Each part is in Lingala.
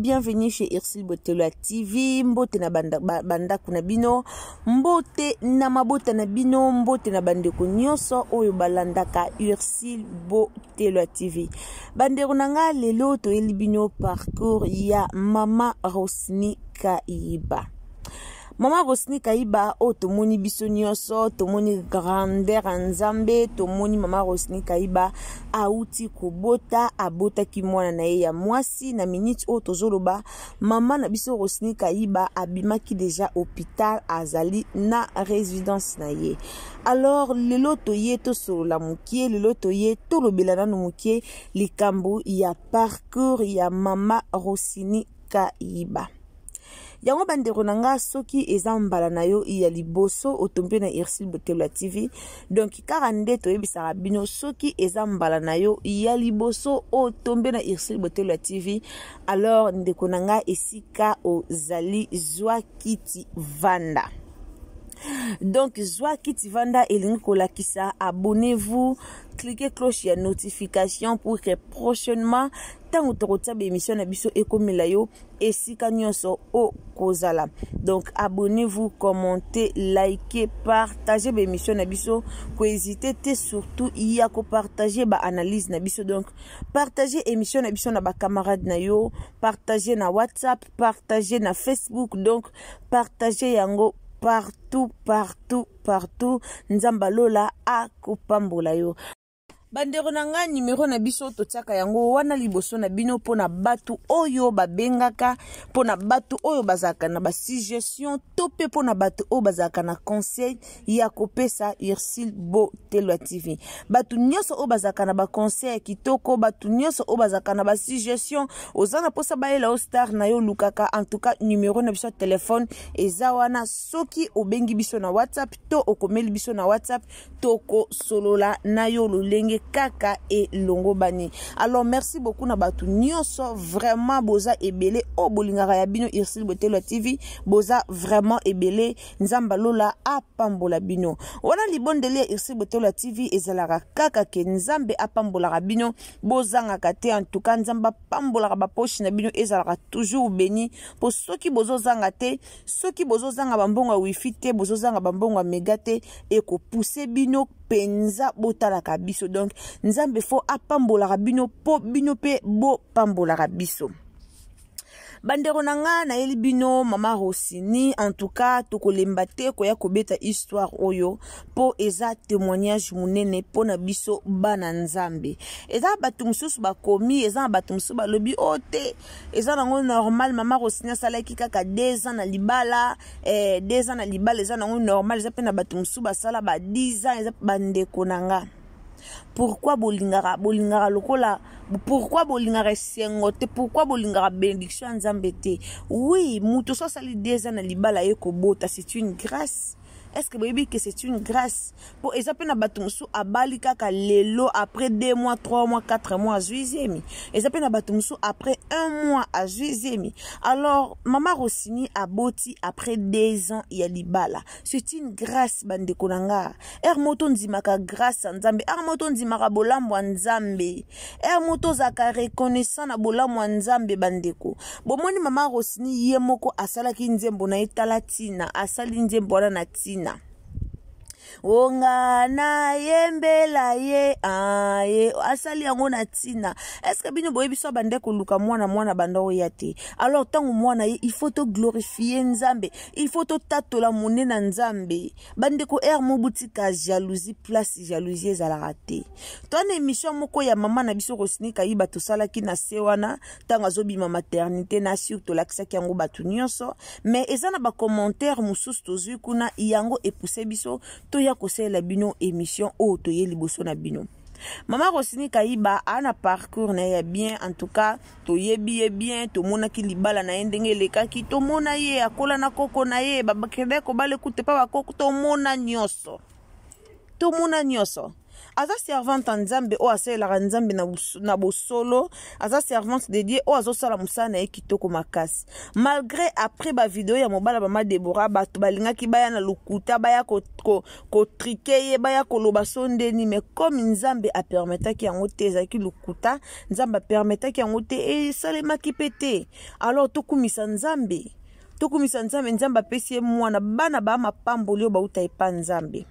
Bienvenue chez Ursule Botelua TV. Mbote na bandako na bino, mbote na mabota na bino, mbote na bandeko nyonso oyo balandaka Ursule Botelua TV. Bandeko na nga lelo toyeli bino parcours ya Mama Rosny Kayiba. Mama Rosny Kayiba oyo tomoni biso nyonso, tomoni grandeur ya Nzambe, tomoni Mama Rosny Kayiba auti kobota, abotaki mwana na ye ya mwasi. Na minute oyo tozoloba, mama na biso Rosny Kayiba abimaki deja hôpital, azali na résidence na ye. Alors lelo toye tosolola mokie, lelo toye tolobela nanu mokie likambo ya parcours ya Mama Rosny Kayiba. Yango bandeko na nga, soki eza mbala na yo ya liboso otombe na Ursule Botelua TV, donc kaka nde toyebisaka bino, soki eza mbala na yo ya liboso otombe na Ursule Botelua TV, alors ndeko na nga, esika ozali, zwa kiti vanda. Donc zwa kiti vanda elingi kolakisa abonnez-vous, cliquez cloche ya notification pour que prochainement ntango tokotia baémission na biso ekomela yo esika nyonso okozala. Donc abonnez-vous, commentez, likez, partagez baémission na biso, kohésite te, surtout ya kopartage baanalyse na biso. Donc partagez émission na biso na bacamarade na yo, partagez na WhatsApp, partagez na Facebook, donc partagez yango partout, partout, partout. Nzambe alola akopambola yo. Bandeko na ngai, nimero na biso totiaka yango wana liboso na bino mpona bato oyo babengaka, mpona bato oyo bazalaka na basuggestion, to mpe mpona bato oyo bazalaka na conseil ya kopesa Ursule Botelwa TV. Bato nyonso oyo bazalaka na baconseil ya kitoko, bato nyonso oyo bazalaka na basuggestion, oza na mposa bayela yo star na yo olukaka, en tout cas numero na biso ya telefone eza wana. Soki obengi biso na WhatsApp to okomeli biso na WhatsApp, tokosolola na yo lolenge kaka elongobani. Alors merci beaucoup na bato nyonso, vraiment boza ebele oyo bolingaka ya bino Ursule Botelwa TV, boza vraiment ebele. Nzambe alola apambola bino. Wana libondeli ya Ursule Botelwa TV ezalaka kaka ke Nzambe apambolaka bino, bozangaka te. En tout cas Nzambe apambolaka bapoche na bino, ezalaka toujours béni, po soki bozozanga te, soki bozozanga bambongo ya wifi te, bozozanga bambongo ya mega te, ekopuse bino mpenza botalaka biso. Donc Nzambe fo apambolaka bino mpo bino mpe bopambolaka biso. Bandeko na nga, nayeli bino Mama Rosini. En tout cas tokolemba te koya kobeta histoire oyo mpo eza témoignage monene mpo na biso bana Nzambe. Eza bato mosusu bakomi, eza na bato mosusu balobi o te, eza nango normal, Mama Rosini asalaki kaka 2 ans na libala, 2 ans na libala eza nango normal, eza mpe na bato mosusu basala ba 10 ans. Eza bandeko na nga, pourquoi bolingaka lokola, pourquoi bolingaka esengo te? Pourquoi bolingaka bénédiction ya Nzambe te? Oui, moto so asali 2 ans na libala, ye kobota, c'est une grâce. Est ce que boyebi que c'est une grâce? Mpo eza mpe na bato mosusu abali kaka lelo, après 2 mois, 3 mois, 4 mois azwi zemi. Eza mpe na bato mosusu après 1 mois azwi zemi. Alors Mama Rosini aboti après 2 ans ya libala, c'est une grâce. Bandeko na nga, ere moto ndimaka grâce ya Nzambe, ere moto ndimaka bolamu ya Nzambe, ere moto ozalaka reconnaissant na bolamu ya Nzambe. Bandeko, bomoni Mama Rosini ye moko asalaki nzembo na ye, tala ntina asali nzembo wana na ntina onga nayembela ye aye, asali yango na ntina. Est-ce bino boyebi so bande koluka mwana, mwana banda oya te? Alors ntango mwana ye, il faut toglorifie Nzambe, il faut totatola monene na Nzambe. Bandeko, ere mo botika jalousie, place jalousie ezalaka te. To na émission moko ya mama na biso Rosini Kayiba tosalaki na se wana ntango azobima maternité na sur, tolakisaki yango bato nyonso, mais eza na bacommentaire mosusu tozwi kuna, yango epuse biso toya kosalela bino émission oyo toye liboso na bino. Mama Rosini Kayiba aa na parcours na ye ya bien. En tout cas toyebi ye bien, tomonaki libala na ye ndenge elekaki, tomona ye akola na koko na ye, bakende kobala ekute mpa bakoko, tomona nyonso, tomona nyonso. Aza servante ya Nzambe oyo asalelaka Nzambe na bosolo. Aza servante de Dieu oyo azosala mosala na ye kitoko makasi. Malgré après ba video ya mobala mama Deborah, bato balingaki baya na lokuta, baya kotrike ye, baya koloba so ndeni, mais comme Nzambe apermetaki yango te, ezalaki lokuta, Nzambe apermetaki yango te, esalemaki pe te. Alors tokumisa Nzambe, tokumisa Nzambe. Nzambe apesi ye mwana, bana ba mapamboli oyo bauta epa Nzambe.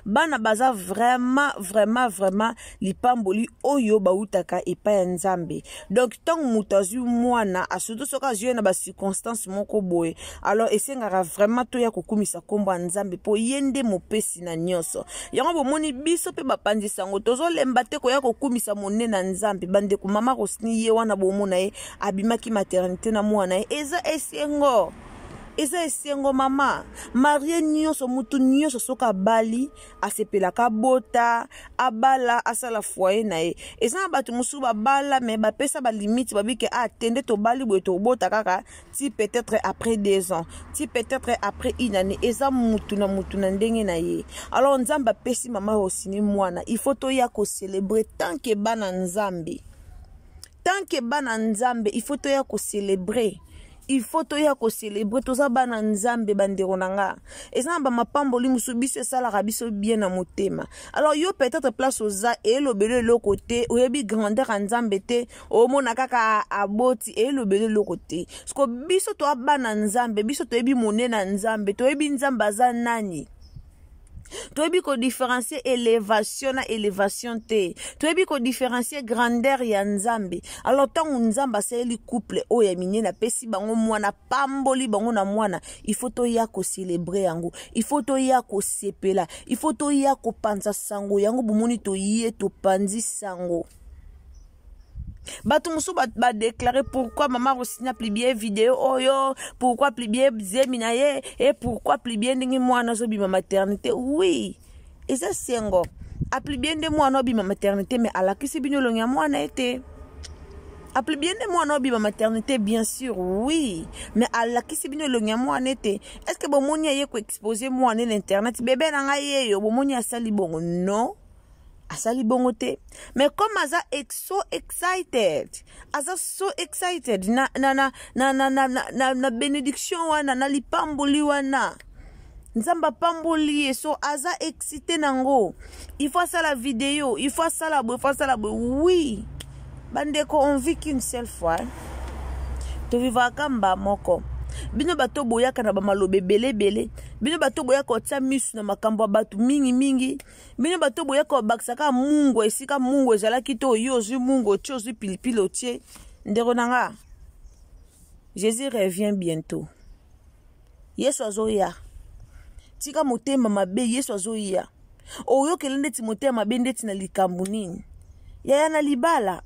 Bana baza vraiment, vraiment, vraiment lipamboli oyo bautaka epai ya Nzambe. Donc ntango moto azwi mwana, surtout soki azwi ye na ba circonstance moko boye, alors esengaka vraiment toya kokumisa nkombo ya Nzambe, mpo ye nde mopesi na nyonso. Yango bomoni biso mpe bapanzi sango tozolemba te koya kokumisa monene na Nzambe. Bandeko, mama Rosny ye wana bomona ye abimaki maternité na mwana ye, eza esengo. Eza esengo mama marie nyonso, mutu nyonso soki abali asepelaka abota, abala, asala foyer na ye. Eza na bato mosusu babala me bapesa balimite, babike ah, tende tobali boye tobota kaka ti peut-être après 2 ans, ti peut-être après une année. Eza mutu na mutu na ndenge na ye. Alors Nzambe apesi mama Rosini mwana, il faut toya kocélébrer tant que bana Nzambe. Tant que bana Nzambe, il faut toya kocélébrer. Il faut toya kocélébrer, toza bana Nzambe. Bandeko na nga, eza na bamapamboli mosusu biso esalaka biso bien na motema. Alors yo peut-être place oza elobeli eloko te, oyebi grandeur ya Nzambe te, omona kaka aboti elobeli eloko te. Siko biso toa bana Nzambe, biso toyebi monene ya Nzambe, toyebi Nzambe aza nani, toyebi kodifférencier élévation na élévation te, toyebi kodifférencier grandeur ya Nzambe. Alors ntango Nzambe asaleli couple oyo ya minene, apesi bango mwana, pamboli bango na mwana, il faut toya kocélébrer yango, il faut toya kosepela, il faut toya kopanza sango yango. Bomoni, toye topanzi sango. Bato mosusu badéclarer pourquoi mama Rosini apublier video oyo, pourquoi publier zemi na ye e pourquoi publier ndenge mwana azobima maternité. Oui, eza sengo apublier nde mwana obima maternité, mais alakisi bino elongi ya mwana ye te. Apublier nde mwana obima maternité, bien sûr, oui, mais alakisi bino elongi ya mwana ete. Est ce que bomoni aye koexposer mwana na internet, bebe na ngai yeyo? Bomoni asali bongo? Non, asali bongo te. Mais comme aza so excited, aza so excited na, na, na, na, na, na, na, na, na bénédiction wana, na lipamboli wana Nzambe apamboli ye, so aza excité nango, il faut asala video, il faut asala boye, il faut asala boye. Oui, bandeko, on vit qu'une seule fois, tovivaka mba moko. Bino bato boyaka na bamaloba ebele ebele, bino bato boyaka kotia misu na makambo ya bato mingimingi, bino bato boyaka kobakisaka mungu esika mungu ezalaki to yo ozwi mungu otie, ozwi pilipili otie. Ndeko na nga, Jésus revient bientôt. Yesu azoya. Tika motema mabe, Yesu azoya. Oyokele ndeti motema mabe ndeti na likambo nini? Yaya na libala,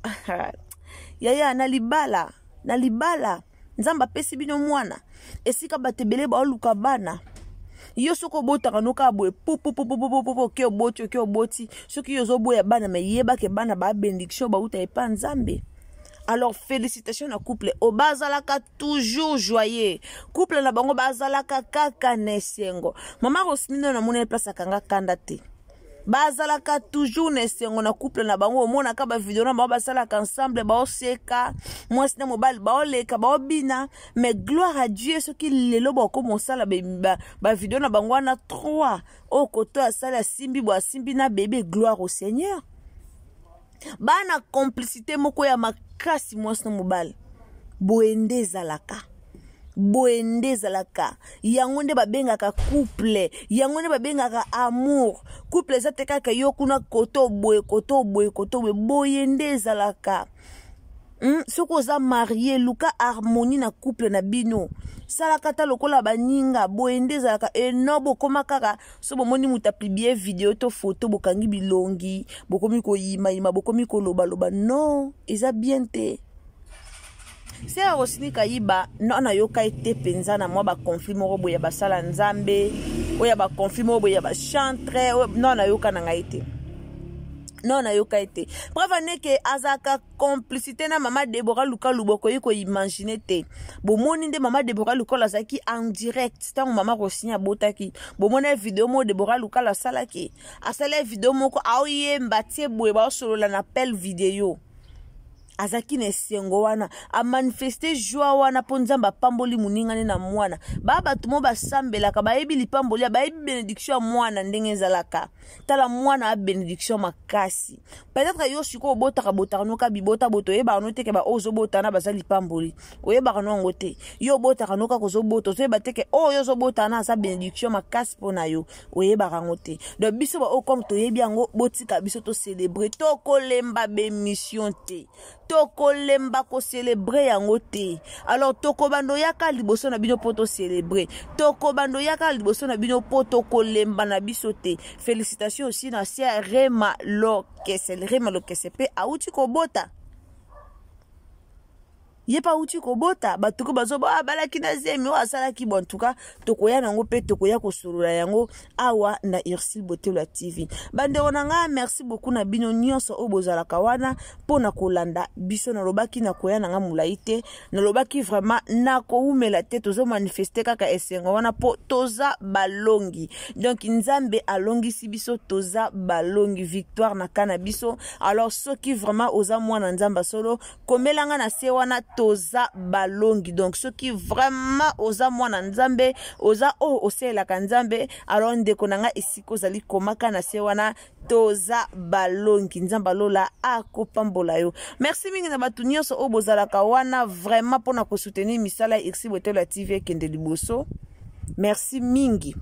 yaya na libala, na libala Nzambe apesi bino mwana, esika bato ebele baoluka bana. Yo soki obotaka noka boye pupupupupupu, oke oboti, oke oboti. Soki yo ozoboya bana, me yebake bana ba bénédiction bauta epa Nzambe. Alors félicitations na couple oyo, bazalaka toujours joyeux, couple na bango bazalaka kaka na esengo. Mama Rosmino, namoni place akanga kanda te, bazalaka toujours na esengo na couple na bango. Omonaka bavideo na bango basalaka ensemble, baoseka, mwasi na mobali baoleka, baobina. Mais gloire à Dieu, soki lelo bakoma osala bavideo na bango wana 3 oyo koto asali, asimbi bo asimbi na bebe, gloire au Seigneur. Bana complicité moko ya makasi, mwasi na mobali. Boye nde ezalaka, boye nde ezalaka. Yango nde babengaka couple, yango nde babengaka amour. Couple eza te kaka yo kuna koto boye, koto boye, koto boye. Boye nde ezalaka. Soki oza marié, luka harmonie na couple na bino, salaka ata lokola baninga. Boye nde ezalaka. Eno bokóma kaka so bomoni moto apublier video to photo, bokangi bilongi, bokomi koyimayima, bokomi kolobaloba. Non, eza bien te. Se ya Rosini Kayiba, no nayoka ye te mpenza na mwa baconflit moko boye ya basala Nzambe, oyo ya baconflit moko boye ya bachantre. No nayoka na ngai te. Non, nayoka ye te. Preuve aneke azalaka complicité na mama Debora Lukalu, bokoki koimagine te. Bomoni nde mama Debora Lukalu azalaki en direct ntango mama Rosini abotaki. Bomoni video moko Debora Lukalu asalaki, asala video moko aoyemba tie boye, baosolola na appel video. Azalaki na esengo wana, amanifeste joie wana mpo Nzambe apamboli moninga nde na mwana. Baa bato mo basambelaka, bayebi lipamboli ya, bayebi benediction ya mwana ndenge ezalaka. Tala mwana ya benediction makasi. Peut-être yo sikoyo obotaka botaka noka bibota boto, oyebaka no teke ba oyo ozobotana baza lipamboli, oyebaka no yango te. Yo obotaka noka kozobota, ozoyeba teke oyo ozobotana aza benediction makasi mpo na yo, oyebaka yango te. Donc biso ba oyo comme toyebi yango, botika biso tocelebre, tokolemba bemission te, tokolemba kocelebre yango te. Alors tokobanda oyaka liboso na bino mpo tocelebre, tokobanda oyaka liboso na bino mpo tokolemba na biso te. Félicitation aussi na sia Rema Lokese. Rema Lokese mpe awuti kobota, ye mpe awuti kobota. Bato ko bazoba abalaki na zemi oyo asalaki bon. En tout cas tokoya nango mpe tokoya kosolola yango awa na Ursule Botelwa TV. Bandeko na ngai, merci beaucoup na bino nyonso oyo bozalaka wana mpo na kolanda biso. Nalobaki nakoya na ngai molai te, nalobaki vraiment nakowumela te. Tozomanifeste kaka esengo wana mpo toza balongi. Donc Nzambe alongisi biso, toza balongi, victoire na ka na biso. Alors soki vraiment oza mwana Nzambe solo, komelanga na se wana toza balongi. Donc soki vraiment oza mwana Nzambe, oza oyo osalelaka Nzambe, alors ndeko na ngai esika ozali, komaka na se wana toza balongi. Nzambe alola akopambola yo. Merci mingi na bato nyonso oyo bozalaka wana vraiment mpona kosoutenir misala ya Ursule Botelwa TV ekende liboso. Merci mingi,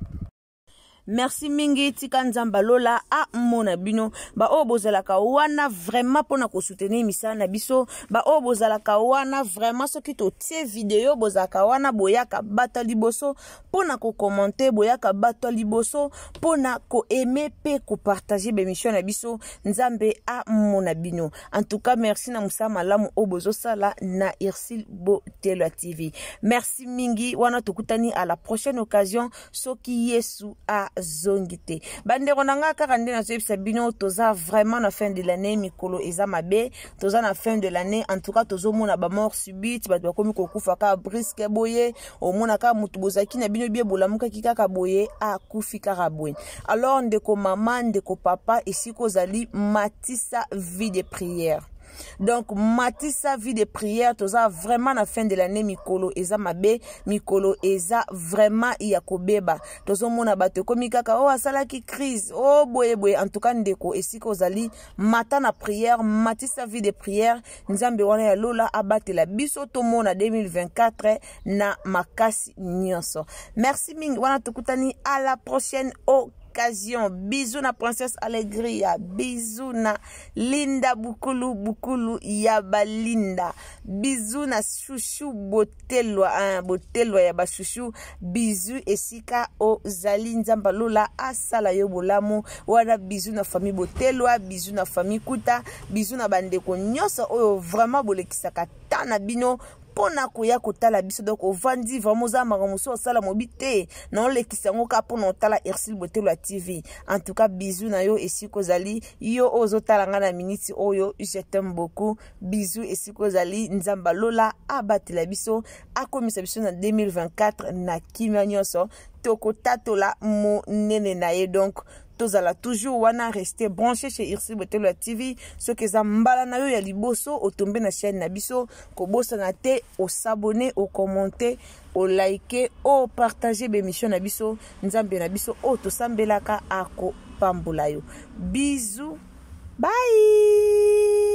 merci mingi. Tika Nzambe alola amona bino baoyo bozalaka wana vraiment mpona kosoutenir misala na biso, baoyo bozalaka wana vraiment soki totie video bozalaka wana, boyaka bato ya liboso mpona kokommente, boyaka bato ya liboso mpona koaime mpe kopartage bemission na biso. Nzambe amona bino. En tout cas merci na mosala malamu oyo bozosala na Ursule Botelwa TV. Merci mingi. Wana tokutani à la prochaine occasion soki Yesu azongi te. Bandeko na nga, kaka nde nazoyebisa bino, toza vraiment na fin de l'année, mikolo eza mabe, toza na fin de l'année. En tout cas tozomona bamort subite, bato bakomi kokufa kaka brusque boye. Omona kaka motu bozalaki na bino bie, bolamukaki kaka boye, akufi kaka boye. Alors ndeko mama, ndeko papa, esika ozali, matisa vie de prière. Donc matisa vie de prière. Toza vraiment na fin de l'année, mikolo eza mabe, mikolo eza vraiment ya kobeba. Tozomona bato ekomi kaka oyo asalaki crise o boye boye. En tout cas ndeko, esika ozali, mata na prière, matisa vie de prière. Nzambe wana ya lola abatela biso, tomona 2024 na makasi nyonso. Merci mingi. Wana tokutani à la prochaine occasion. Bisous na Princesse Alegria, bisous na Linda Bukulu, Bukulu ya Balinda, bisous na Chouchou Botelwa, hein, Botelwa ya bachouchou. Bisous esika ozali, Nzambe alola asala yo bolamu wana. Bisous na famille Botelwa, bisous na famille Kuta, bisous na bandeko nyonso oyo vraiment bolekisaka temps na bino mpona koya kotala biso. Donc ovandi vraiment, oza makambo mosusu osala mobi te, na olekisa yango kaka mpona otala Ursule Botelwa TV. En tout cas bisous na yo esika ozali, yo oyo ozotala ngai na miniti oyo, je t'aime beaucoup. Bisous esika ozali. Nzambe alola abatela biso, akomisa biso na 2024 na kimia nyonso, tokotatola monene na ye. Donc tozala toujours wana, rester branché chez Ursule Botelwa TV. Soki eza mbala na yo ya liboso otombe na chaîne na biso, kobosana te osabone, okommente, olike, opartage bemission na biso. Nzambe na biso oyo tosambelaka akopambola yo. Bisous, bye.